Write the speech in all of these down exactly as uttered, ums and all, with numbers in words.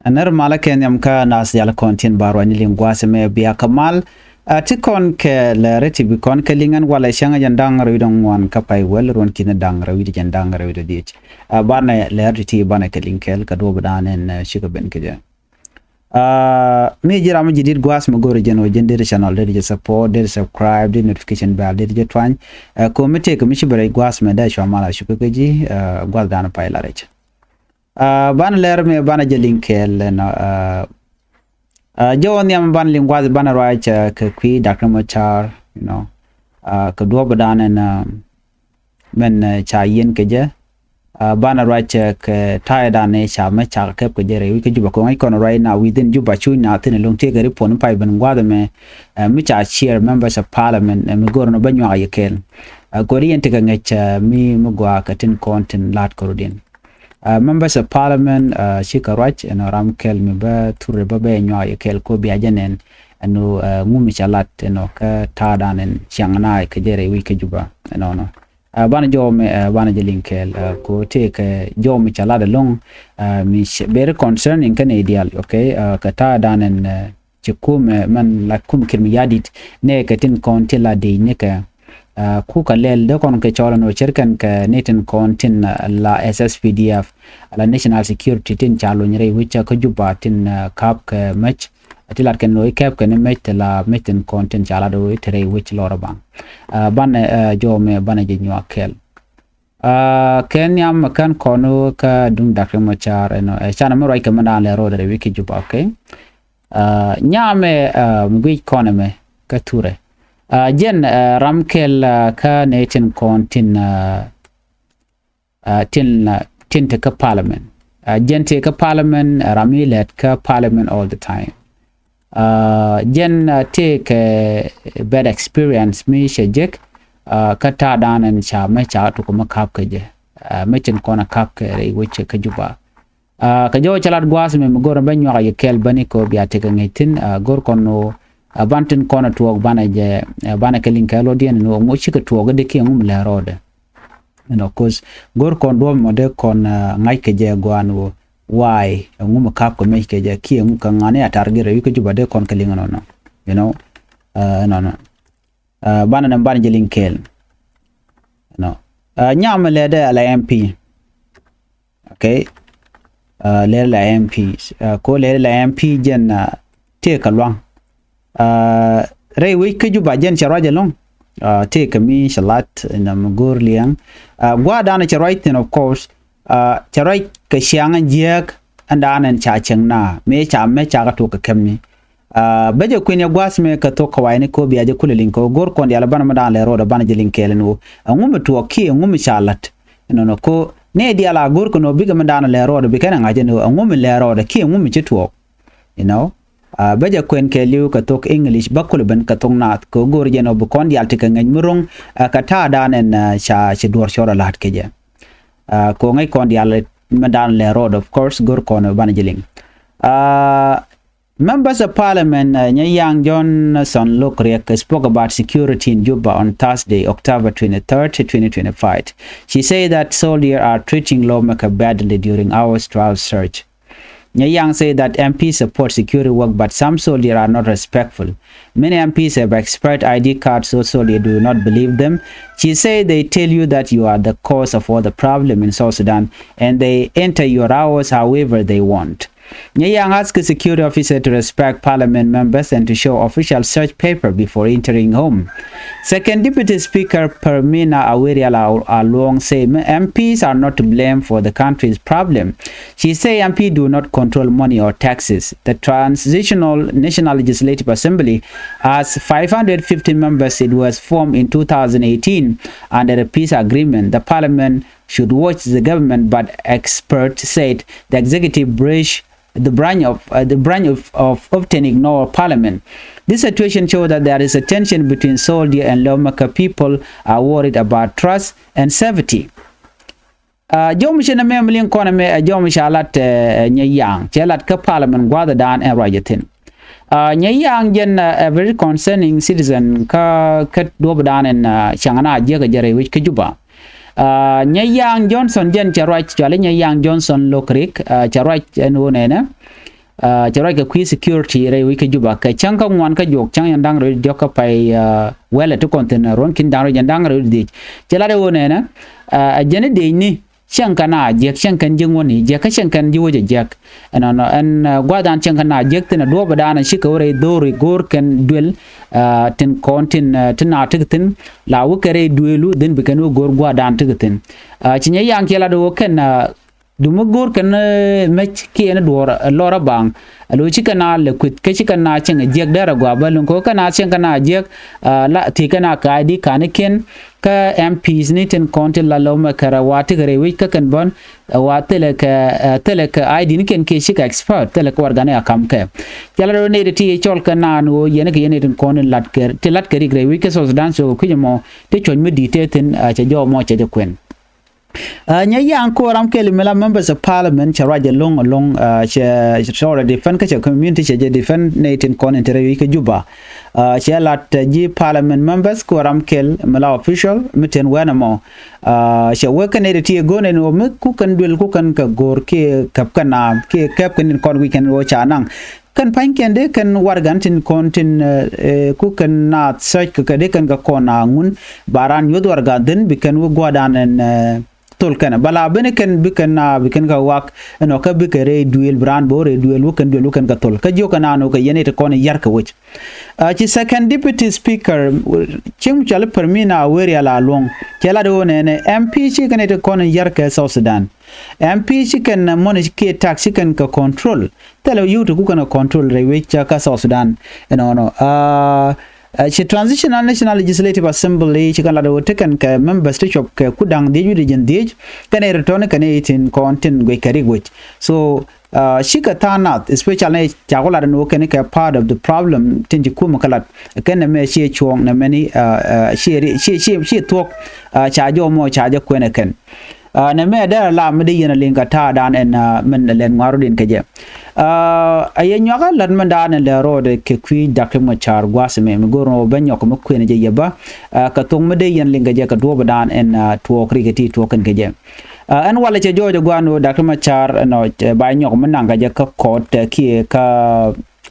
Ɛ nɛr malä kɛ nhiam kä naath diaal kɔn tin ba ruacni liŋ gua̱a̱th ɛmɛ bia kä mal. Ɛ ti kɔn kɛ lɛ rɛy ti bi kɔn kɛ liŋ ɛn walɛ cäŋ jɛn da̱ŋ rɛw wi̱cdɛ ŋuan kä pay wäl ruɔ̱n ki̱n da̱ŋ rɛw wi̱cdɛ jɛn da̱ŋ rɛw wi̱cdɛ dhieec. Ɛ banɛ lɛ rɛy ti banɛ kɛ liŋ kɛɛl kɛ duɔ̱ɔ̱p dan ɛn, ɛ, cikɛ ben kɛ jɛ. Ɛ mi ji̱ ram mi ji̱ di̱t gua̱a̱th mi go̱o̱rɛ jɛn ɣöö jɛn deri channel deri jɛ support, deri subscribe, deri notification bell deri jɛ tuany. Ɛ ko̱ mi tëëk mi ci bɛ rɛy gua̱a̱th mɛ dee cua mal a cukɛ kä ji̱, ɛ gua̱a̱th dan pay la rɛc. Ɛ banɛ lɛr mɛ banɛ jɛ liŋ kɛɛl ɛnɔ, ɛ, ɛ jɛ wä nhiam banɛ liŋ gua̱a̱th banɛ ruac, ɛ, kɛ kui̱ Doctor Machar, you know, ɛ kɛ duɔ̱ɔ̱p dan ɛn, ɛ, mɛn, ɛ, ca yiɛn kɛ jɛ. Ɛ banɛ ruac, ɛ, kɛ ta̱a̱ dan ɛ ca mɛ ca kɛp kɛ jɛ rɛy wi̱c kä Juba kɛ ŋäc kɔn ruac na within Juba cuc na thin lo̱ŋ tëëkɛ report ni pay ben gua̱a̱th mɛ, ɛ, mi ca chair members of parliament, ɛ, mi go̱r nɔ bä nyuak yɛ kɛɛl. Ɛ kɔri yɛn tekɛ ŋäc, ɛ, mi mi gua̱a̱ kɛ tin kɔn tin la̱t kɔrɔdiɛn. Ɛ members of parliament, ɛ cikɛ ruac ɛnɔ ram kɛl mi bä thurɛ bä bɛ nyuak yɛ kɛl ko bia jɛ nɛn ɛnɔ, ɛ ŋumi ca lat ɛnɔ kä ta̱a̱ dan ɛn ciaŋ na kɛ jɛ rɛy wi̱c kä Juba ɛnɔnɔ. Ɛ banɛ jɔw mɛ, ɛ banɛ jɛ liŋ kɛl, ɛ ko tëëkɛ jɔw mi ca lat ɛlɔ̱ŋ, ɛ mi very concerning kä nɛy diaal, okay, ɛ kɛ ta̱a̱ dan ɛn, ɛ ci kumɛ mɛn la kum Kiir Mayardit nɛ kɛ tin kɔn tin la dec nikɛ. Ɛ kukɛ lɛl dee kɔn kɛ cɔl ɛn ɣöö cär kɛn kɛ ni tin kɔn tin, ɛ, la S S P D F, la National Security tin ca lony rɛy wi̱c kä Juba tin, ɛ, ka̱p kɛ mec. Ti lat kɛn lo̱c kɛp kɛn mec ti la mec tin kɔn tin ca lat ɣöö ti rɛy wi̱c lɔr baŋ. Ɛ banɛ, ɛ jɔw mɛ banɛ jɛ nyuak kɛl. Ɛ kɛn nhiam kɛn kɔn kä duŋ Doctor Machar ɛnɔ, ɛ canɛ mi ruac kɛ mi daan lɛ ro̱o̱dɛ rɛy wi̱c kä Juba, okay. Ɛ nyamɛ, ɛ mi guic kɔn ɛmɛ kä thurɛ. Ɛ jɛn, ɛ ram kɛl, ɛ kä nɛ tin kɔn tin, ɛ, ɛ tin, ɛ tin te kä parliament. Ɛ jɛn te kä parliament, ɛ ram mi lɛt kä parliament all the time. Ɛ jɛn, ɛ tëëkɛ bad experience mi cɛ jek, ɛ kä ta̱a̱ dan ɛn ca mɛ ca tuk mi ka̱p kɛ jɛ. Ɛ mɛ tin kɔn a ka̱p kɛ rɛy wec kä Juba. Ɛ kɛ jɔw cɛ lat gua̱a̱th mɛ mi go̱r bä nyuak yɛ kɛl bäni kɛ ɣöö bia tekɛ ŋäc thi̱n, ɛ go̱r kɔn ɣöö, ɛ ban tin kɔn ɛ tuɔɔk banɛ jɛ, ɛ banɛ kɛ liŋ kɛl ɣöö diɛn ɛn ɣöö ŋu cikɛ tuɔɔk i̱di kiɛ ŋu mi lɛ rɔɔdɛ. You know, 'cause go̱r kɔn duɔ̱ɔ̱p mɔ dee kɔn, ɛ ŋa̱c kɛ jɛ gua̱a̱n ɣöö why, ɛ ŋu mi ka̱p kɛ mec kɛ jɛ kiɛ ŋu kɛ ŋa̱ni a tar gɛr ɛ wi̱c kä Juba dee kɔn kɛ liŋ ɛnɔnɔ. You know, ɛ ɛnɔnɔ. Ɛ banɛ nɛ banɛ jɛ liŋ kɛɛl. You know, ɛ nyam lɛ dee ala M P. Okay. Ɛ lɛr la M P, ɛ ko lɛr la M P jɛn, ɛ tëëkɛ luaŋ. Ɛ rɛy wec kä Juba jɛn cɛ ruac ɛlɔ̱ŋ. Ɛ tëëkɛ mi cɛ lat ɛn mi go̱o̱r liɛŋ. Ɛ gua̱a̱r dan cɛ ruac thi̱n, of course. Ɛ cɛ ruac kɛ ciaŋ jiääk ɛn dan ɛn ca cieŋ na mëë ca mɛ ca kɛ tuɔk kɛ kɛmni. Ɛ bä jɛ kuën yɛ gua̱a̱th mɛ kɛ thok kɛ wayni ko bia jɛ kulɛ liŋ kɛ ɣöö go̱r kɔn diaal banɛ mi daan lɛ ro̱o̱dɛ banɛ jɛ liŋ kɛɛl ɛn ɣöö ɛŋu mi tuɔɔk kiɛ ɛŋu mi ca la̱t. Ɛnɔnɔ ko nɛ diaal a go̱r kɛ nɔ bikɛ mi daan lɛ ro̱o̱dɛ bikɛ nɛ ŋa̱c ɛn ɣöö ɛŋu mi lɛ ro̱o̱dɛ kiɛ ɛŋu mi ci tuɔɔk. You know, ɛ bä jɛ kuën kɛɛliw kɛ thok English bä kulɛ ben kɛ thok naath kɛ ɣöö go̱r jɛ nɔ bi kɔn diaal ti kɛ ŋäc mi ro̱ŋ, ɛ kɛ ta̱a̱ daan ɛn, ɛ ca ci duɔ̱ɔ̱r cɔr ɛ la̱t kɛ jɛ. Ɛ kɛ ɣöö ŋäc kɔn diaal mi daan lɛ ro̱o̱dɛ, of course, go̱r kɔn banɛ jɛ liŋ. Ɛ Members of Parliament, uh, Nyayang Johnson Lokriek spoke about security in Juba on Thursday, October twenty-third, twenty twenty-five. She said that soldiers are treating lawmaker badly during hours twelve search. Nyayang said that M Ps support security work, but some soldiers are not respectful. Many M Ps have expired I D cards, so soldiers do not believe them. She said they tell you that you are the cause of all the problem in South Sudan, and they enter your house however they want. Nyayang asked security officer to respect parliament members and to show official search paper before entering home. Second Deputy Speaker Permina Awerial Al-, Aluong say M Ps are not to blame for the country's problem. She say M P do not control money or taxes. The Transitional National Legislative Assembly has five hundred fifty members. It was formed in two thousand eighteen under a peace agreement. The parliament should watch the government, but experts said the executive branch, the branch of, uh, the branch of, of often ignore parliament. This situation shows that there is a tension between soldier and lawmaker. People are worried about trust and safety. Uh, jɔm cɛ nɛ mɛ mi liŋ kɔn mɛ, uh, jɔm cɛ lat, uh, Nyayang cɛ lat kä parliament gua̱dhɛ dan ɛn ruacɛ thi̱n. Uh, Nyayang jɛn, uh, a very concerning citizen kä, kä duɔ̱p dan ɛn, uh, cäŋ na jiäk a jɛ rɛy wec kä Juba. Uh, Nyayang Johnson jɛn cɛ ruac, cuali Nyayang Johnson Lokrik, uh, cɛ ruac ɛn ɣöö nɛnɛ. Cɛ ruac kɛ kui̱ security rɛy wec kä Juba kɛ cäŋ kä ŋuan kä juɔk cäŋ yɛn da̱ŋ rɛw diɔ̱k kä pay wɛlɛ ti kɔn thi̱n ruɔ̱n ki̱n da̱ŋ rɛw yɛn da̱ŋ rɛw diec. Cɛ lat ɛ ɣöö nɛnɛ a jɛn i̱ dec ni cäŋ kɛn a jiäk, cäŋ kɛn jiäk ŋuɔ̱n i̱ jiäk, kä cäŋ kɛn ji̱ wec ɛ jiäk. Ɛnɔnɔ ɛn gua̱a̱th dan cäŋ kɛn a jiäk thi̱n a duɔ̱ɔ̱p dan ci kɛ wä rɛy dho̱r i̱ go̱o̱r kɛn duël tin kɔn tin ti na tik thi̱n la wä kɛ rɛy duëlu dhin bi kɛn wä go̱o̱r gua̱a̱th dan tik thi̱n. Ci nyɛ yaŋ kiɛ lat ɛ ɣöö kɛn Dumi go̱o̱r kɛn mec kiɛ ni duɔ̱ɔ̱r lɔr a baŋ. A lo̱ ci kɛn a lɛ kui̱th kä ci kɛn a cieŋ a jiäk dɛr a gɔaa bä luŋ kɛ kɛn a cieŋ kɛn a jiäk la thi̱i̱ kɛn a ka̱a̱cdi ka̱nikiɛn. Kä MPs ni tin kɔn tin la lɔmɛ kɛ rɛ wa ti kɛ rɛ wi̱c kä kɛn bän wa thilɛ kɛ thilɛ kɛ ID nikiɛn kiɛ cikɛ expert thilɛ kɛ warɛgani a ka̱m kɛ. Cɛ la rɛ nɛy ti ti cɔl kɛn a ni ɣöö yɛn kɛ yɛn ni tin kɔn tin lat kɛ ti lat kɛ rik rɛ wi̱c kä South Sudan so kɛ kui̱c ɛmɔ ti cuɔ̱c mi di̱i̱t tëë thi̱n cɛ jɔw mɔ cɛ jɛ kuɛn. Nyɛ yaŋ ko̱o̱ram kɛl mi la members of parliament cɛ ruac ɛlɔ̱ŋ ɛlɔ̱ŋ cɛ cɛ already defend kä cɛ community cɛ jɛ defend nɛy tin kɔn in te rɛy wi̱c kä Juba. Cɛ lat ji̱ parliament members ko̱o̱ram kɛl mi la official mi ten wɛn ɛmɔ. Cɛ wek kɛ nɛy ti ti go̱o̱r nɛn ɣöö mi kukɛn duël kukɛn kɛ go̱o̱r kiɛ käp kɛn a kiɛ käp kɛn in kɔn wi̱c kɛn ɣöö ca naŋ. Kɛn pa̱nykiɛn dee kɛn warɛgan tin kɔn tin ku kɛn naath search kɛ kɛ dee kɛn kɛ kɔn a ŋun ba raan nyuɔ̱th warɛgan dhin bi kɛn wä gua̱dan ɛn thol kɛn bala bini kɛn bi kɛn a bi kɛn kɛ wak ɛnɔ kä bikɛ rɛy duëël bi raan bä wä rɛy duëël wä kɛn duëël wä kɛn kɛ thol kä jiök kɛn a nɔ kɛ yɛn it kɔn yar kɛ wec. Ci second deputy speaker cieŋ mi cɔal i̱ Permina Werial a luɔ̱ŋ cɛ lat ɣöö nɛnɛ MP ci kɛn it kɔn yar kɛ South Sudan. MP ci kɛn mɔni kiɛ tax ci kɛn kɛ control. Thilɛ yio̱w ti ku kɛn kɛ control rɛy wec kä South Sudan. Ɛnɔnɔ ci Transitional National Legislative Assembly ci kɛn lat ɣöö ti kɛn kɛ members ti cuɔp kɛ ku da̱ŋ dhiec wi̱cdɛ jiɛn dhiec. Kɛn ɛ rɛ tɔ̱ni kɛn ɛ tin kɔn tin guic kɛ rik wec. So cikɛ tha̱a̱ŋ nath especially ni ca ku lat ni wä kɛn kɛ part of the problem tin ci kumɛ kä lat kɛn nɛ mɛ ciɛ cuɔ̱ɔ̱ŋ nɛ mɛni ciɛ thuɔ̱k. Ca jɔw mɔ ca jɛ kuɛn ɛ kɛn. Nɛ mɛ dee la mi dee yɛn a liŋ kɛ ta̱a̱ dan ɛn min lɛn ŋuaru din kɛ jɛ. A yɛ nyuakä lat min dan ɛn lɛ rɔɔdɛ kɛ kui̱ Dak Riek Machar gua̱a̱th mɛ mi go̱r nɔ bɛ nyɔk mi kuɛn jɛ yɛ bä. Kɛ thok mi dee yɛn liŋ kɛ jɛ kɛ duɔ̱ɔ̱p dan ɛn tuɔɔk rikɛ ti tuɔɔk kɛn kɛ jɛ. Ɛn walɛ cɛ jɔɔc ɛ gua̱a̱n ɣöö Dak Riek Machar ɛnɔ ba nyɔk mi naŋ kɛ jɛ kä kɔɔt kiɛ kä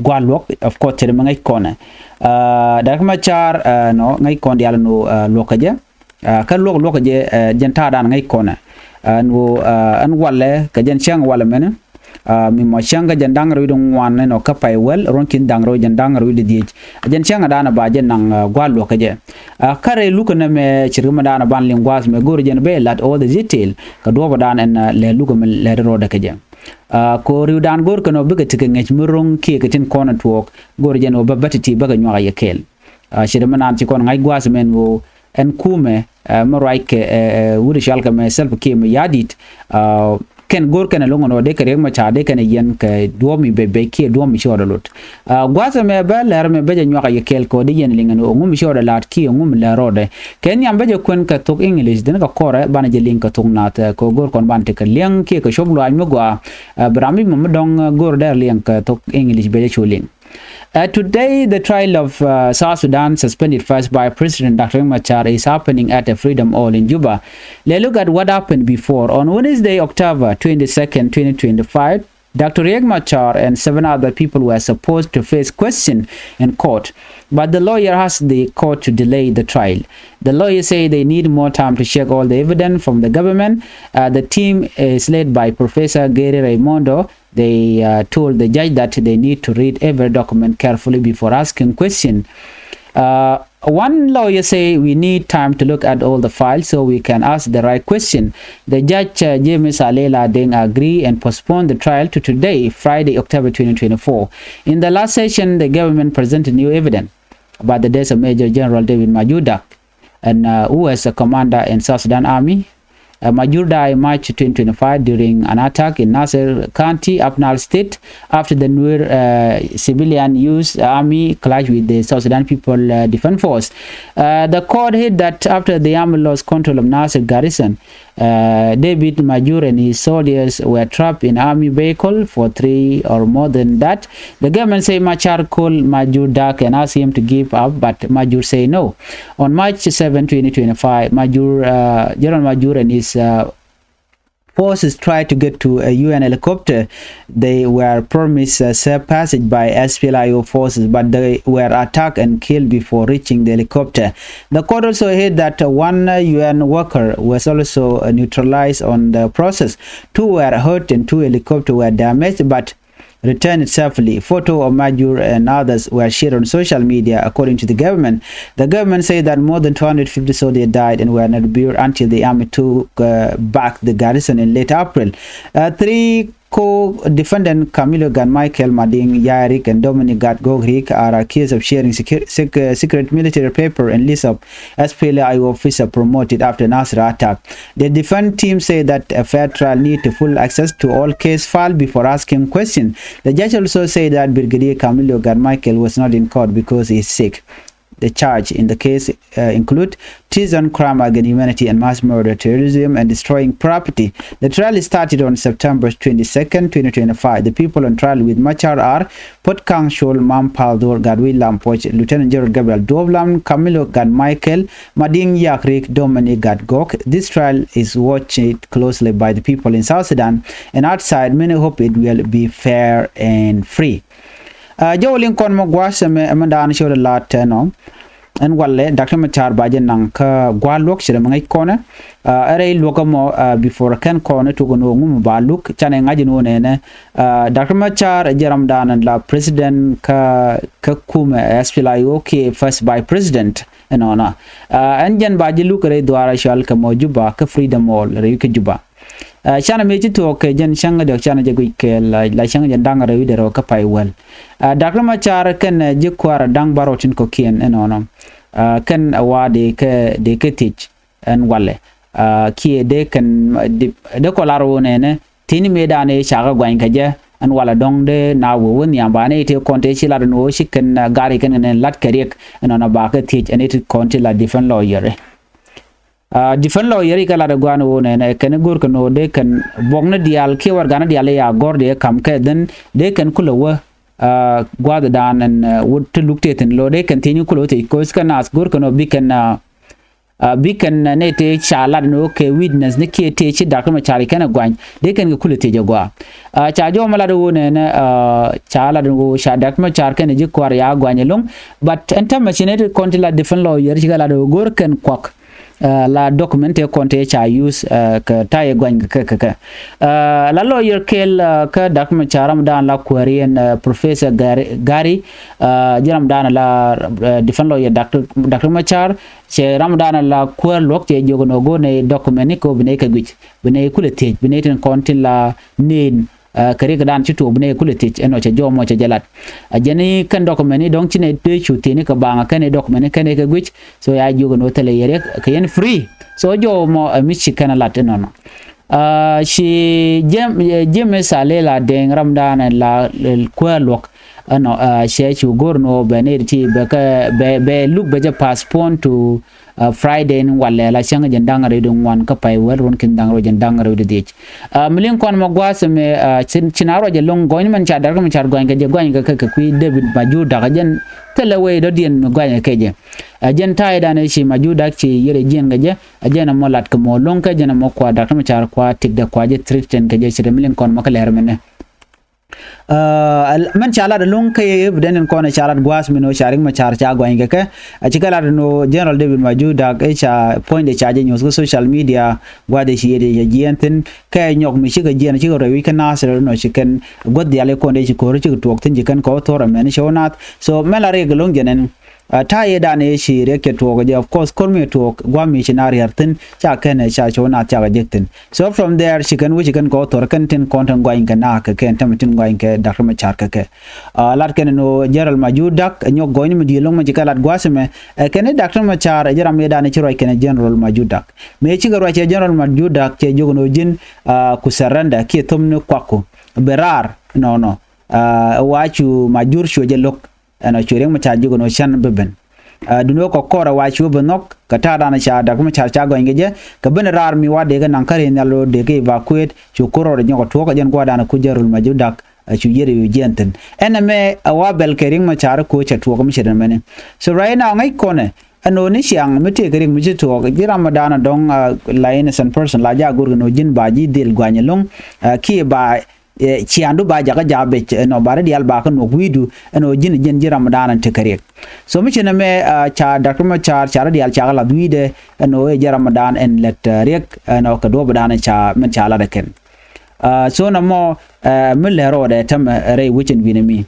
gua̱a̱r luɔ̱k of course cɛ dee mi ŋäc kɔnɛ. Dak Riek Machar ɛnɔ ŋäc kɔn diaal ɛn ɣöö luɔ̱k kɛ jɛ. Kä luɔ̱k luɔ̱k kɛ jɛ jɛn ta̱a̱ dan ŋäc kɔnɛ. Ɛn ɣöö ɛn walɛ kɛ jɛn cäŋ walɛ mɛnɛ. Mi mɔ cäŋ kä jɛn da̱ŋ rɛw wi̱cdɛ ŋuan ɛnɔ kä pay wäl ruɔ̱n ki̱n da̱ŋ rɛw jɛn da̱ŋ rɛw wi̱cdɛ dhiec. Jɛn cäŋ dan a ba jɛ naŋ gua̱a̱r luɔ̱k kɛ jɛ. Kä rɛy lukɛ nɛmɛ ci rik mi dan a ban liŋ gua̱a̱th mɛ go̱o̱r jɛn bɛ lat all the detail kɛ duɔ̱ɔ̱p dan ɛn lɛ lukɛ mi lɛ ri rɔɔdɛ kɛ jɛ. Ko riw dan go̱o̱r kɛn ɔ bikɛ ti kɛ ŋäc mi ro̱ŋ kiɛ kɛ tin kɔn ɛ tuɔɔk go̱o̱r jɛn ɔ bä bä ti ti bä kɛ nyuak a yɛ kɛɛl. Ci rik mi naan ci kɔn ŋa̱c gua̱a̱th mɛn ɣöö ɛn kumɛ mi ruac kɛ wut cɔal kɛ mɛ Salva Kiir mi ya̱a̱ di̱t. Kɛn go̱r kɛn ɛlɔ̱ŋ ɛn ɣöö dee kɛ Riek Machar dee kɛn ɛ yɛn kɛ duɔ̱ɔ̱p mi bɛc bɛc kiɛ duɔ̱ɔ̱p mi ci ɣɔt ɛ lot. Gua̱a̱th ɛmɛ bä lɛr ɛmɛ bä jɛ nyuak a yɛ kɛɛl kɛ ɣöö dee yɛn liŋ ɛn ɣöö ŋu mi ci ɣɔt ɛ la̱t kiɛ ŋu mi lɛr rɔɔdɛ. Kɛ nhiam bä jɛ kuɛn kɛ thok English dhin kɛ kɔrɛ banɛ jɛ liŋ kɛ thok nath kɛ ɣöö go̱r kɔn ban tekɛ liɛŋ kiɛ kɛ cop luaac mi gɔaa. Bɛ ram mi mɔ mi dɔ̱ŋ go̱r dɛr liɛŋ kɛ thok English bɛ jɛ cu liŋ. Uh, today, the trial of uh, South Sudan suspended first Vice President Doctor Riek Machar is happening at the Freedom Hall in Juba. Let's look at what happened before. On Wednesday, October twenty-second, twenty twenty-five, Doctor Riek Machar and seven other people were supposed to face question in court, but the lawyer asked the court to delay the trial. The lawyer said they need more time to check all the evidence from the government. Uh, the team is led by Professor Gary Raimondo. They uh, told the judge that they need to read every document carefully before asking question. Uh, one lawyer say we need time to look at all the files so we can ask the right question. The judge, uh, James Alela Deng, agree and postpone the trial to today, Friday, October twenty twenty-four. In the last session, the government presented new evidence about the death of Major General David Majudak, and uh, who was a commander in South Sudan Army. Uh, Majur died March twenty twenty-five during an attack in Nasir County, Upper Nile State, after the Nuer uh, civilian used army clash with the South Sudan People uh, Defense Force. Uh, the court held that after the army lost control of Nasir garrison, uh, David Majur and his soldiers were trapped in army vehicle for three or more than that. The government say Machar called Majur Dak and asked him to give up, but Majur say no. On March seventh, twenty twenty-five, Majur, uh, General Majur and his uh, forces tried to get to a U N helicopter. They were promised a safe passage by S P L A I O forces, but they were attacked and killed before reaching the helicopter. The court also heard that one U N worker was also neutralized on the process. Two were hurt and two helicopters were damaged, but returned safely. Photo of Majur and others were shared on social media, according to the government. The government said that more than two hundred fifty soldiers died and were not buried until the army took uh, back the garrison in late April. Uh, three co-defendant Camilo Gat Michael Mading Yarik and Dominic Gat Gogrik are accused of sharing secure, sec, uh, secret military paper and list of S P L A I O officer promoted after Nasra attack. The defense team say that a fair trial need to full access to all case file before asking question. The judge also said that Brigadier Camilo Gat Michael was not in court because he is sick. The charge in the case uh, include treason, crime against humanity, and mass murder, terrorism, and destroying property. The trial started on September twenty-second, twenty twenty-five. The people on trial with Machar are Put Kang Shol, Mam Paldor, Gatwi Lam Poch, Lieutenant General Gabriel Duoblam, Camilo Gat Michael, Mading Yakrik, Dominic Gat Gok. This trial is watched closely by the people in South Sudan and outside. Many hope it will be fair and free. Uh, Jɔwä liŋ kɔn mɔ gua̱a̱th ɛmɛ ɛmɛ daan cɔl ɛ laat tɛnɔ. Ɛn walɛ Doctor Machar ba jɛ naŋ kä gua̱a̱th luɔk ci rɛ mɛ ŋäc kɔnɛ. Uh, ɛ rɛy luɔk ɛmɔ uh, before kɛn kɔnɛ tuk ɛn ɣöö ŋumɛ ba luk canɛ ŋa̱c ɛn ɣöö nɛnɛ. Uh, Doctor Machar ɛ jɛ ram daan ɛn la president kä kä kumɛ S P L A I O kiɛ first vice president ɛnɔnɔ. Uh, ɛn jɛn ba jɛ luk ɛ rɛy dhuaar ɛ cɔal kɛ mɔ Juba kä Freedom Hall rɛy kä Juba. Uh, canɛ mëë ci tuɔɔk kɛ jɛn cäŋ diɔk canɛ jɛ guic kɛ la, la cäŋ jɛn da̱ŋ rɛw i̱ dee rɛw kä pay wäl. Uh, Doctor Machar kɛn uh, ji̱ kua̱r da̱ŋ bärɔw tin kɔ̱kiɛn ɛnɔnɔ. Uh, kɛn uh, wa dee kɛ dee kɛ thiec ɛn walɛ. Uh, kiɛ dee kɛn uh, dee, dee kɔ lar wä nɛnɛ thi̱n mëë danɛ ca kɛ guany kɛ jɛ. Ɛn walɛ dɔ̱ŋ dee na wä wä nhiam ba nɛ i̱ tëë kɔn tëë ci lat ɛn wä ci kɛn uh, gari kɛn kɛn lat kɛ riɛk ɛnɔnɔ ba kɛ thiec ɛn i̱ ti kɔn ti la defense lawyer. Uh, defense lawyer i̱ kɛ lat ɛ gua̱a̱n ɣöö nɛnɛ kɛn i̱ go̱r kɛn ɣöö dee kɛn buɔkni diaal kiɛ warɛgakni diaal i̱ ya gɔ̱r dee kam kɛ dhän dee kɛn kulɛ wä. Uh, gua̱a̱th dan ɛn uh, wut ti luk tëë thi̱n lo̱ dee kɛn thiec ni kulɛ wä thiec ko̱c kɛn naath go̱r kɛn ɣöö bi kɛn uh, uh, bi kɛn uh, nɛy tëë ca lat ni ɣöö kɛ witness ni kiɛ tëë ci Doctor Machar kɛn ɛ gua̱ny dee kɛn kɛ kulɛ thiec ɛ gua̱a̱. Uh, ca jɔw mɛ lat ɣöö nɛnɛ uh, ca lat ɣöö ca Doctor Machar kɛn ɛ ji̱ kua̱r ya gua̱ny ɛlɔ̱ŋ. But ɛn täämɛ ci nɛy ti kɔn ti la defense lawyer ci kɛ lat ɣöö go̱r kɛn kuak. Uh, la document tëë kɔn tëë ca use uh, kɛ ta̱yɛ guany kɛ kɛ kɛ uh, la lawyer kɛl uh, kä Doctor Machar ram dan la kuäär yɛn uh, Professor Gary, Gary uh, ji̱ ram dan la uh, defense lawyer Doctor, Doctor Machar cɛ ram dan la kuäär luɔk cɛ jiök nɔ go̱r nɛ document ni kɛ bi nɛ kɛ guic bi nɛ kulɛ thiec bi nɛ tin kɔn tin la nen. Uh, kɛ rik dan ci tuɔɔk bi nɛ kulɛ thiec ɛnɔ cɛ jɔmɔ cɛ jɛ lat. A jɛn i̱ kɛn document i̱ dɔ̱ŋ ci nɛ dee cu thieni kɛ baŋ kɛn i̱ document i̱ kɛn i̱ kɛ guic. So ya jiök ɛn wä thilɛ yɛ riɛk kɛ yɛn free. So jɔmɔ ɛ mi ci kɛn lat inɔnɔ. Uh, ci James Alel Adeng ram dan la kuäär luɔk ɛnɔ uh, cɛ cu go̱r nɔ bɛ nɛ ti bɛ kɛ bɛ luk bɛ jɛ postpone to Uh, Friday ni walɛ la cäŋ jɛn da̱ŋ rɛw di ŋuan kä pay wäl ruɔ̱n kin da̱ŋ rɛw jɛn da̱ŋ rɛw di dhiec. Uh, mi liŋ kɔn mɛ gua̱a̱th mɛ uh, cin a ruac ɛlɔ̱ŋ gɔny mɛn ca Doctor Machar gɔny kɛ jɛ gɔny kɛ kɛ kui̱ David Majur Dak jɛn thilɛ wee dɔ̱diɛn mi gɔny kɛ jɛ. Uh, jɛn ta̱yɛ dan ci Majur Dak ci yɛrɛ jiɛn kɛ jɛ. Uh, jɛn ɛmɔ lat kɛ mɔ lo̱ŋ kɛ jɛn ɛmɔ kua Doctor Machar kua tik dɛ kua jɛ threaten kɛ jɛ ci rɛ mi liŋ kɔn mɛ kɛ lɛr mɛnɛ. Uh, mɛn ca lat ɛlɔ̱ŋ kä evident in kɔn ca lat gua̱a̱th min ɣöö ca Riek Machar ca gɔany kɛ kɛ. A cikɛ lat ɛn ɣöö General David Majur Dak ɛ ca puɔ̱nydɛ ca jɛ nyuɔ̱th kä social media gua̱a̱th ɛ ci yet ɛ jiɛɛn thi̱n kɛ nyɔk mi cikɛ jiɛɛn cikɛ rɛy wi̱c kä Nasir ɛn ɣöö ci kɛn guäth diaal ɛ kɔn dee ci ko̱r cikɛ tuɔɔk thi̱n ci kɛn kɛ wä thor ɛmɛn cɛ wä naath. So mɛn la Riek ɛlɔ̱ŋ jɛn ɛn. Uh, ta̱a̱ yɛ dan ëë ci Riek cɛ tuɔɔk jɛ, of course ko̱r mi tuɔɔk gua̱a̱m mi ci na riɛr thi̱n ca kɛn ɛ ca cɛ wä naath cakɛ jek thi̱n. So from there ci kɛn wä ci kɛn kɔ thor kɛn tin kɔn tin gɔany kɛ na kɛ kɛn tɛmɛ tin gɔany kɛ Doctor Machar kɛ kɛ. Uh, lat kɛn ni General Majur Dak nyɔk gɔany mi diɛ loŋ mi ci kɛ lat gua̱a̱th mɛ ɛ kɛn ni Doctor Machar ɛ jɛ ram yɛ dan ci ruac kɛn General Majur Dak. Mɛ cikɛ ruac cɛ General Majur Dak cɛ jiök ni ji̱n uh, ku surrender kiɛ thom ni kuakku bɛ raar nɔnɔ. Uh, wa cu Majur cuɛ jɛ lo̱k. Ɛn ɔ cuɛ Riek Machar jiök ɛn ɔ cän bi ben. Uh, duni wä kɔ kɔrɛ wa cu bi nhɔk kɛ ta̱a̱ dan ca Doctor Machar ca gɔny kɛ jɛ kɛ ben raar mi wa dee kɛ naŋ kä ri nhial lo̱ dee kɛ evacuate cu ko̱r rɔɔdɛ nyɔk ɛ tuɔɔk ɛ jɛn gua̱a̱r dan ku General Majur Dak. Uh, cu yier ɛ wi̱i̱ jiɛn thi̱n ɛn ɛmɛ ɛ wa bɛl kɛ Riek Machar ko̱ cɛ tuɔɔk mi cɛ den mɛni. So right now ŋäc kɔnɛ ɛn ɣöö ni ciaŋ mi tëëkɛ riɛk mi ci tuɔɔk ji̱ ramdan dɔ̱ŋ, la innocent person la jaak go̱rkɛ ɛn ɣöö ji̱n ba ji̱ dhil gua̱ny ɛlɔ̱ŋ, kiɛ ba ciaaŋdu ba jakä ja̱ bec, ɛn ɣöö ba rɔ diaal ba kä nuɔk wi̱i̱du ɛn ɣöö ji̱n ji̱n ji̱ ramdan ɛn tekɛ riɛk. So mi ci nɛmɛ, ca Doctor Machar ca rɔ diaal ca kɛ la̱th wi̱i̱dɛ ɛn ɣöö ɛ ji̱ ramdan ɛn lät riɛk ɛn ɣöö kɛ duɔ̱ɔ̱pdan ca min ca lat ɛ kɛn. So nɔmɔ mi lɛ rɔɔdɛ tämɛ rɛy wecin wi̱nɛ mi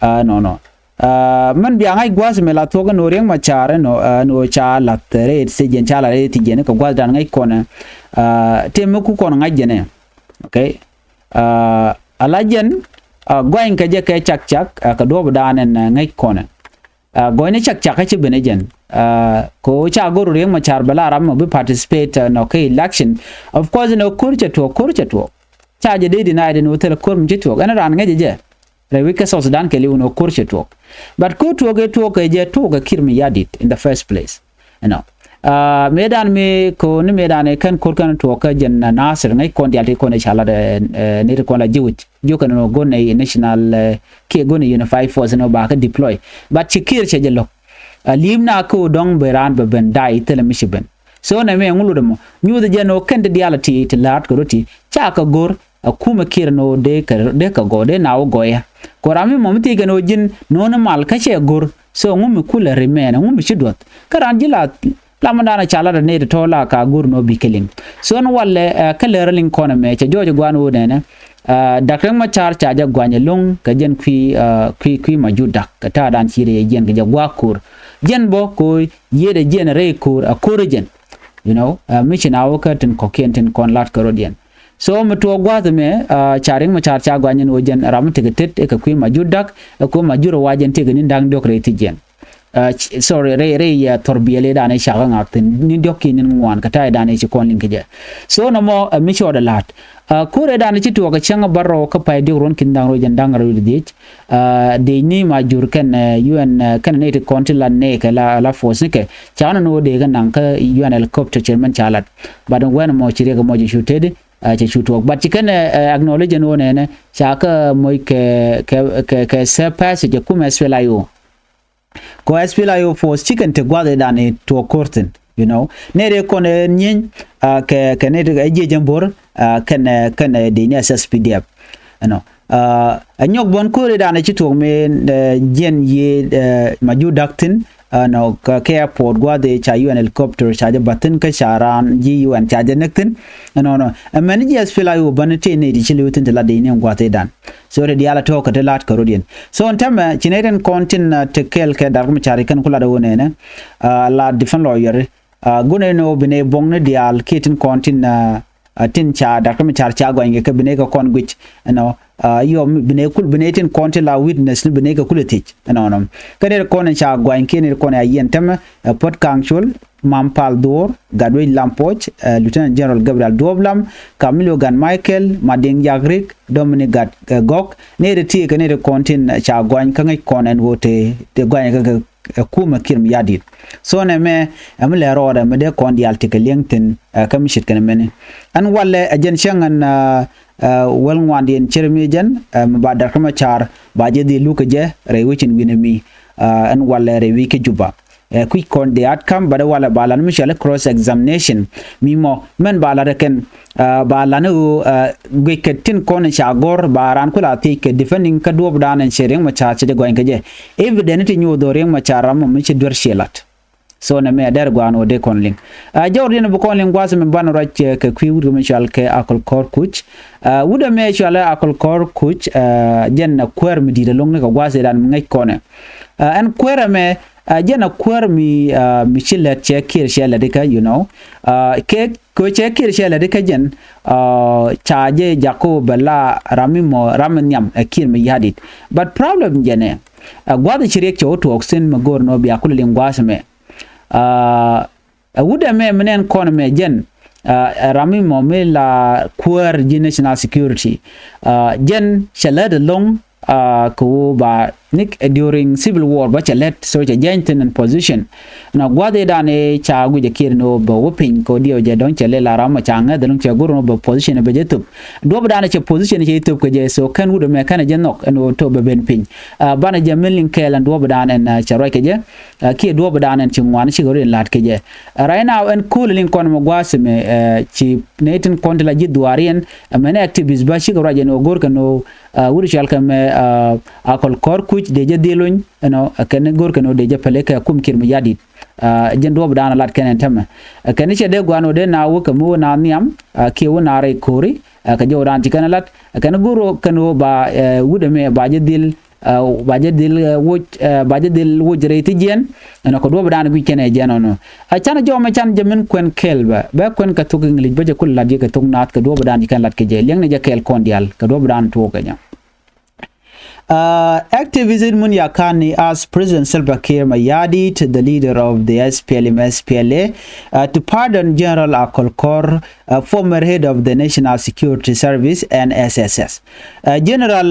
nɔnɔ. Mɛn bia ŋa̱c gua̱a̱th mi la thuɔ̱k ɛn ɣöö Riek Machar ɛn ɣöö ca la̱th rɛy thiec jɛn, ca la̱th rɛy thiec jɛn kɛ gua̱a̱thdan ŋäc kɔnɛ. Tëë mi ku kɔn ŋa̱c jɛnɛ. Okay. Ala jɛn gua̱ny kɛ jɛ kɛ cak cak kɛ duɔ̱ɔ̱pdan ɛn ŋäc kɔnɛ. Gɔ̱nyni cak cak kä ci ben ɛ jɛn. Kɛ ɣöö ca go̱r Riek Machar bɛ la ram mɔ bi participate nɔ kɛ election. Of course nɔ ko̱r cɛ tuɔɔk, ko̱r cɛ tuɔɔk. Ca jɛ dee denied ɛn ɣöö thilɛ ko̱r mi ci tuɔɔk. Ɛn raan ŋäcɛ jɛ rɛy wi̱c kä South Sudan kɛ li̱w nɔ ko̱r cɛ tuɔɔk. But ko̱r tuɔɔk ɛ tuɔɔk kɛ jɛ tuɔɔk kɛ Kiir Mayardit in the first place. Ɛnɔ mëëdan mi ko̱r ni mëëdan ɛ kɛn ko̱r kɛn tuɔɔk kä jɛn Nasir ŋäc kɔn diaal ti kɔn ɛ ca lat ni ti kɔn la jiwic. Jiök kɛn nɔ go̱n ɛ national kiɛ go̱n ɛ unified force nɔ ba kä deploy. But ci Kiir cɛ jɛ lo̱k. Li̱i̱m na kä dɔ̱ŋ bɛ raan bɛ ben day thilɛ mi ci ben. So nɛ mɛ ŋu lotdɛ mɔ nyuuth jɛ nɔ kɛn ti diaal ti ti la̱a̱t kɛ rɔ ti ca kɛ go̱r. Akumɛ Kiir nɔ dee kɛ dee kɛ gɔɔ dee na wä gɔɔyä. Kɔ ram mi mɔ mi thiec kɛ nɔ ji̱n nɔ ni mal kä cɛ go̱r. So ŋu mi kulɛ rimɛn ŋu mi ci duɔth kä raan ji̱ la lamä danɛ ca lat ɛ nɛy ti tɔ̱ la ka go̱r nɔ bi kɛ liŋ. So ni walɛ kä lɛr liŋ kɔn ɛmɛ cɛ jɔɔc ɛ gua̱a̱n wä nɛnɛ. Doctor Riek Machar ca jɛ gua̱ny ɛlɔ̱ŋ kɛ jɛn kui̱ kui̱ kui̱ Majur Dak kɛ ta̱a̱ dan ci rɛy jiɛn kɛ jɛ gua̱a̱k ko̱r. Jɛn bä ko̱ yiëëdɛ jiɛn rɛy ko̱r a ko̱r jɛn. You know mi ci na wä kä tin kɔ̱kiɛn tin kɔn lat kä rɔ̱diɛn. So mi tuɔɔk gua̱a̱th ɛmɛ ca Riek Machar ca gua̱ny ɛn ɣöö jɛn ram mi tekɛ tet ɛ kɛ kui̱ Majur Dak ɛ ko̱ Majur ɛ wa jɛn tekɛ ni̱n da̱ŋ diɔ̱k rɛy thiec jɛn. Sorry rɛy rɛy thɔr biɛli dan i̱ cakɛ ŋak thi̱n ni̱n diɔ̱k kiɛ ni̱n ŋuan kɛ ta̱a̱ dan i̱ ci kɔn liŋ kɛ jɛ. So nɔmɔ mi cɔɔdɛ la̱t ko̱r ɛ dan i̱ ci tuɔɔk ɛ cäŋ bärɔw kä pay diɔ̱k ruɔ̱n ki̱n da̱ŋ rɛw jɛn da̱ŋ rɛw diec. Dec ni Majur kɛn UN kɛn ni ti kɔn ti la nɛɛkɛ la force ni kɛ ca nɔnɔ wä dee kɛ naŋ kä UN helicopter cɛ mɛn ca lat. But wɛn mɔ ci riɛk mɔ ci cu teti cɛ cu tuɔɔk but ci kɛn acknowledge ɛn wä nɛnɛ ca kä moc kɛ kɛ kɛ kɛ sɛ passage ɛ kumɛ SPLA-IO. Kɔ SPLA-IO force cikɛn te gua̱th idan i̱ tuɔɔk ko̱r thi̱n. You know nɛy rɛ kɔn ɛ nyieny kɛ kɛ nɛy rɛ jiɛc ɛn bo̱r kɛn kɛn dec ni SSPDF. Ɛnɔ ɛ nyɔk buɔ̱n ko̱r idan i̱ ci tuɔɔk mëë jiɛn yiëë Majur Dak thi̱n. Ɛnɔ kɛ airport gua̱th i̱ ca UN helicopter ca jɛ ba̱th thi̱n kä ca raan ji̱ UN ca jɛ näk thi̱n. Ɛnɔ nɔ ɛmɛn ji̱ SPLA-IO bäni tëë nɛy ti ci li̱w thi̱n ti la dec ni ɛn gua̱th idan. So ti diaal a tɔ̱ kɛ ti la̱t kɛ rɔ̱diɛn. So ɛn täämɛ ci nɛy tin kɔn tin te kɛɛl kɛ Doctor Machar kɛn ku lat ɛ ɣöö nɛnɛ la defense lawyer. Go̱n ɛn ɣöö bi nɛy buɔ̱ŋni diaal kiɛ tin kɔn tin tin ca Doctor Machar ca gɔny kɛ kɛ bi nɛy kɛ kɔn guic. Ɛnɔ yɔ bi nɛy kul bi nɛy tin kɔn tin la witness ni bi nɛy kɛ kul ɛ thiec. Ɛnɔnɔ kä nɛy kɔn in ca gɔny kiɛ nɛy kɔn in a yiɛn täämɛ ɛ Puot Kaŋ Col, Mam Pal Dhuɔr, Gatwec Lam Puɔc, Lieutenant General Gabriel Duɔp Lam, Camilio Gat Michael, Madiŋ Yak Rik, Dominic Gat Gɔk, nɛy ti ti kɛ nɛy ti kɔn tin ca gɔny kä ŋäc kɔn ɛn ɣöö te te gɔny kä kɛ kumɛ Kiir Mayardit. So nɛmɛ ɛ mi lɛ rɔɔdɛ mi dee kɔn diaal ti kɛ li̱eŋ thi̱n kä mi ce̱tkɛ nɛmɛni. Ɛn walɛ ɛ jɛn cäŋ ɛn wäl ŋuandiɛn cir mi jɛn mi ba Doctor Machar ba jɛ dhil luk kɛ jɛ rɛy wecin wi̱nɛ mi. Ɛn walɛ rɛy wi̱c kä Juba. Ɛ kui̱c kɔn the outcome but walɛ ba lan mi cɔal i̱ cross examination. Mi mɔ mɛn ba lat ɛ kɛn ba lan i̱ ɣöö guic kɛ tin kɔn in ca gɔ̱r ba raan kula thiec kɛ defending kä duɔ̱ɔ̱pdan in cɛ Riek Machar cɛ jɛ gɔny kɛ jɛ. Evidence ti nyoth ɣöö Riek Machar ram mɔ mi ci duer ciɛ lat. So nɛmɛ dɛr gua̱a̱n ɣöö dee kɔn liŋ. Jɔwdiɛn bi kɔn liŋ gua̱a̱th mi ban ruac kɛ kui̱ wut kɛ mi cɔal kɛ Akol Kɔr Kuc. Wut ɛmɛ cɔal i̱ Akol Kɔr Kuc jɛn ɛ kuäär mi di̱i̱t ɛlɔ̱ŋ ni kɛ gua̱a̱th i̱ dan mi ŋäc kɔnɛ. Ɛn kuäär ɛmɛ jɛn ɛ kuäär mi mi ci lät cɛ Kiir cɛ lät ikä you know. Kɛ kɛ cɛ Kiir cɛ lät ikä jɛn ca jɛ jaku bɛ la ram mi mɔ ram mi nhiam ɛ Kiir Mayardit. But problem jɛn ɛ gua̱th ci riɛk cɛ wä tuɔɔk thi̱n mi go̱o̱r nɔ bia kulɛ liŋ gua̱a̱th ɛmɛ. Ɛ wut ɛmɛ mi nɛn kɔn ɛmɛ jɛn ɛ ram mi mɔ mi la kuäär ji̱ national security. Jɛn cɛ lät ɛlɔ̱ŋ Kɛ ɣöö ba ni during civil war bä cɛ lät, so cɛ jiɛny thin in position. Nɔ gua̱th ëë dan ëë ca guic ɛ kiɛt ni ɣöö bɛ wä piny kɛ ɣöö diɛw jɛ dɔ̱ŋ cɛ lɛ la ram ɔ ca ŋäth ɛlɔ̱ŋ cɛ go̱r ni ɣöö bɛ position bɛ jɛ thöp. Duɔ̱p dan ɛ cɛ position cɛ thöp kɛ jɛ, so kɛn wut ɛmɛ kɛn ɛ jɛ nhɔk ɛn ɣöö tɔ̱ bɛ ben piny. Banɛ jɛ min liŋ kɛɛl ɛn duɔ̱p dan ɛn cɛ ruac kɛ jɛ kiɛ duɔ̱p dan ɛn ci ŋuan cikɛ rot in la̱t kɛ jɛ. Right now ɛn ko̱l liŋ kɔn mɛ gua̱a̱th ɛmɛ ci nɛy tin kɔn ti la ji̱ dhuaar yɛn ɛmɛn activist bä cikɛ ruac ɛn ɣöö go̱r kɛn ɣöö wut cɔal kɛ mɛ Akol Kɔr Kuc dee jɛ dhil lony ɛnɔ kɛn go̱r kɛn ɣöö dee jɛ päli kɛ kum Kiir Mayardit. Jɛn duɔ̱p dan lat kɛn ɛn tämɛ kɛn cɛ dee gua̱a̱n ɣöö dee na wä kɛ mi wä na nhiam kiɛ wä na rɛy ko̱ri kɛ jɛ wä dan ci kɛn lat kɛn go̱r kɛn ɣöö ba wut ɛmɛ ba jɛ dhil ba jɛ dhil woc ba jɛ dhil woc rɛy thi jiɛn. Ɛnɔ kɛ duɔ̱p dan guic kɛn ɛ jɛn ɔnɔ a can jɔmɛ can jɛ min kuɛn kɛɛl bɛ bɛ kuɛn kɛ thok English bä jɛ kul lat yɛ kɛ thok naath kɛ duɔ̱p dan ci kɛn lat kɛ jɛ liɛŋni jɛ kɛɛl kɔn diaal kɛ duɔ̱p dan tuɔɔk kɛ jɛ. Activist Edmund Yakani asked President Salva Kiir Mayardit, the leader of the S P L M S P L A, to pardon General Akol Kor, former head of the National Security Service, N S S S. General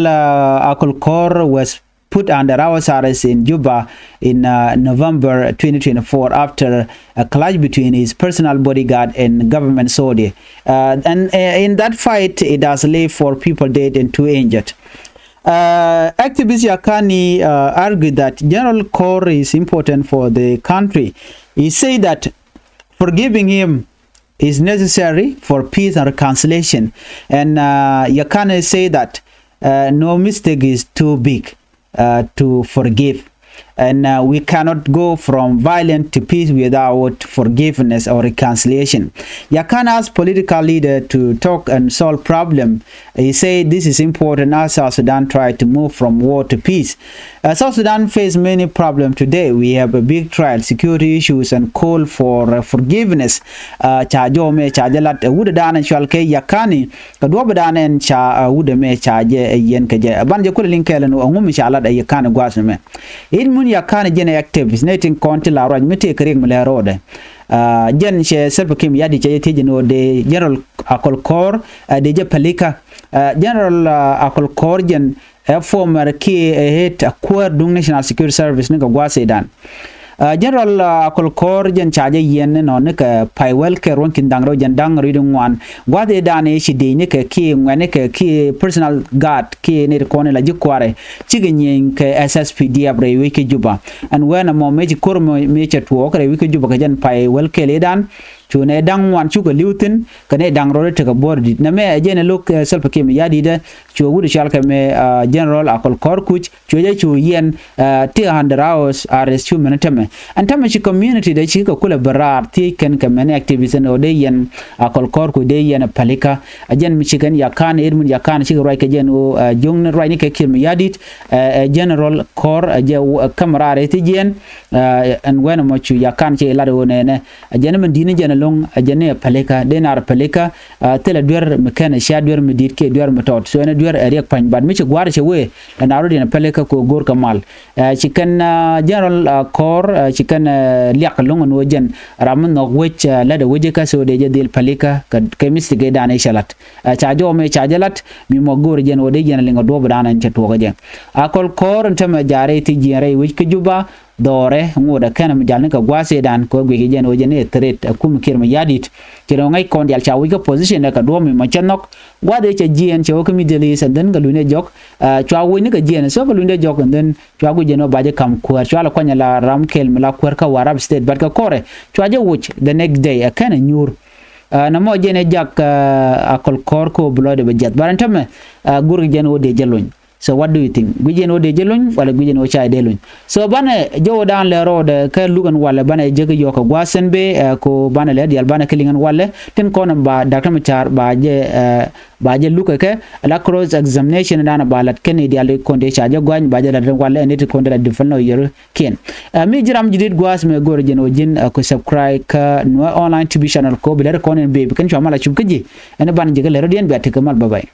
Akol Kor was put under house arrest in Juba in November twenty twenty-four after a clash between his personal bodyguard and government soldier. And in that fight, it has left four people dead and two injured. Activist Yakani argued that General Kor is important for the country. He said that forgiving him is necessary for peace and reconciliation. And Yakani said that no mistake is too big to forgive. And we cannot go from violence to peace without forgiveness or reconciliation. Yakani asked political leader to talk and solve problem. He said this is important as South Sudan try to move from war to peace. South Sudan face many problems today. We have a big trial, security issues and call for forgiveness. Ca jɔmɛ ca jɛ lat wut dan cual kɛ Yakani kɛ duɔ̱p dan ɛn ca wut ɛmɛ ca jɛ yɛn kɛ jɛ ban jɛ kulɛ liŋ kɛɛl ɛn ŋu mi ca lat Yakani gua̱a̱th ɛmɛ. Edmund Yakani jɛn activist nɛy tin kɔn ti la ruac mi tëë kɛ riɛk mi lɛ ro̱o̱dɛ. Jɛn cɛ Salva Kiir Mayardit cɛ jɛ thiec ɛn ɣöö dee General Akol Kor dee jɛ päli kä. General Akol Kor jɛn ɛ former kiɛ ɛ head a kuäär duŋ National Security Service ni kɛ gua̱a̱th ëëdan. General Akol Kor jɛn ca jɛ yiɛn ni nɔ ni kɛ pay wɛl kɛ ruɔ̱n ki̱n da̱ŋ rɛw jɛn da̱ŋ rɛw di ŋuan gua̱a̱th ëëdan ëë ci dec ni kɛ kiɛ ŋuɛ̈t ni kɛ kiɛ personal guard kiɛ ni ti kɔn ila ji̱ kua̱rɛ. Cikɛ nyieny kɛ S S P D F rɛy wec kä Juba. Ɛn wɛn ɛmɔ mëë ci ko̱r mëë cɛ tuɔɔk rɛy wec kä Juba kɛ jɛn pay wɛl kɛl ëëdan. Cu nɛ da̱ŋ ŋuan cukɛ li̱w thi̱n kɛ nɛ da̱ŋ rɔɔdɛ tekɛ buɔ̱ɔ̱r di̱t nɛmɛ ɛ jɛn ɛ lo̱k Salva Kiir Mayardit. Cu wut cɔal kɛ mɛ General Akol Kɔr Kuc cu jɛ cu yɛn ti under house arrest cu mɛn tämɛ. Ɛn tämɛ ci community dɛ ci kɛ kulɛ bɛ raar thiec kɛn kɛ mɛn activist ɛn ɣöö dee yɛn Akol Kɔr Kuc dee yɛn ɛ pälikä. Ɛ jɛn mi ci kɛn Yakan Edmund Yakan cikɛ ruac kɛ jɛn ɣöö juŋni ruacni kɛ Kiir Mayardit. Ɛ General Kɔr ɛ jɛ käm raar ɛ thi jiɛn. Ɛn wɛn ɛmɔ cu Yakan ci lat ɣöö nɛnɛ. Ɛ jɛn min di̱t ni jɛn ɛlɔ̱ŋ ɛ jɛn ni ɛ pälikä dee nar pälikä. Thilɛ duer mi kɛn ɛ cia duer mi di̱t kiɛ duer mi tɔt so ɛn ɛ duer ɛ riɛk pa̱ny bat mi ci gua̱a̱r cɛ wee. Ɛ nar rot yɛn ɛ pälikä kɛ ɣöö go̱o̱r kɛ mal. Ci kɛn General Kɔr ci kɛn liak ɛlɔ̱ŋ ɛn ɣöö jɛn ram mi nhɔk wec lät ɛ wec kä so dee jɛ dhil pälikä kɛ mistake dan i̱ cɛ lat. Ca jɔw mi ca jɛ lat mi mɔ go̱o̱r jɛn ɣöö dee jɛn liŋ ɛ duɔ̱ɔ̱p dan ɛn cɛ tuɔɔk ɛ jɛ. Akol Kɔr ɛn tämɛ ja̱a̱r rɛy thiec jiɛn rɛy wec kä Juba. Dhɔrɛ ŋot ɛ kɛn mi jal ni kɛ gua̱a̱th ëëdan kɛ ɣöö guic kɛ jɛn ɣöö jɛn i̱ threat ɛ kum Kiir Mayardit. Ci rɔ ŋäc kɔn dial ca wi̱c kä position ɛ kɛ duɔ̱ɔ̱p mi mɔ cɛ nhɔk. Gua̱a̱th ëë cɛ jiɛɛn cɛ wä kä Middle East and then kɛ luny ɛ jɔk. Cua wi̱c ni kɛ jiɛɛn so kɛ luny ɛ jɔk and then cua guic jɛn ɣöö ba jɛ ka̱m kuäär cua lɛ kuany la ram kɛl mi la kuäär kä Warrap State but kɛ kɔrɛ cua jɛ woc the next day ɛ kɛn ɛ nyuur. Nɛ mɔ jɛn ɛ jak Akol Kɔr kä ɣöö bi lɔcdɛ bɛ jiath but ɛn tämɛ go̱r kɛ jɛn ɣöö dee jɛ luny. So what do you think? Guic yɛn ɣöö dee jɛ luny walɛ guic yɛn ɣöö ca jɛ dee luny? So banɛ jɛ ɣöö dan lɛ rɔɔdɛ kɛ luk ɛn walɛ banɛ jɛ kä yɔɔk kɛ gua̱a̱th sɛn bee ɛ ko banɛ lɛ diaal banɛ kä liŋ ɛn walɛ tin kɔn ɛn ba Doctor Machar ba jɛ ɛ ba jɛ luk ɛ kɛ la cross examination dan ba lat kɛn i̱ diaal kɔn dee ca jɛ gua̱ny ba jɛ lat ɛn walɛ ɛn it kɔn dee la defend lawyer kiɛn. Ɛ mi ji̱ ram ji̱ dit gua̱a̱th mɛ go̱r jɛn ɣöö ji̱n ɛ ko subscribe kä Nuer Online T V channel ko bi lɛr kɔn ɛn bee bi kɛn cua mal a cup kä ji̱ ɛn ban jɛ kä lɛr rɔ̱diɛn bia tekɛ mal bye bye.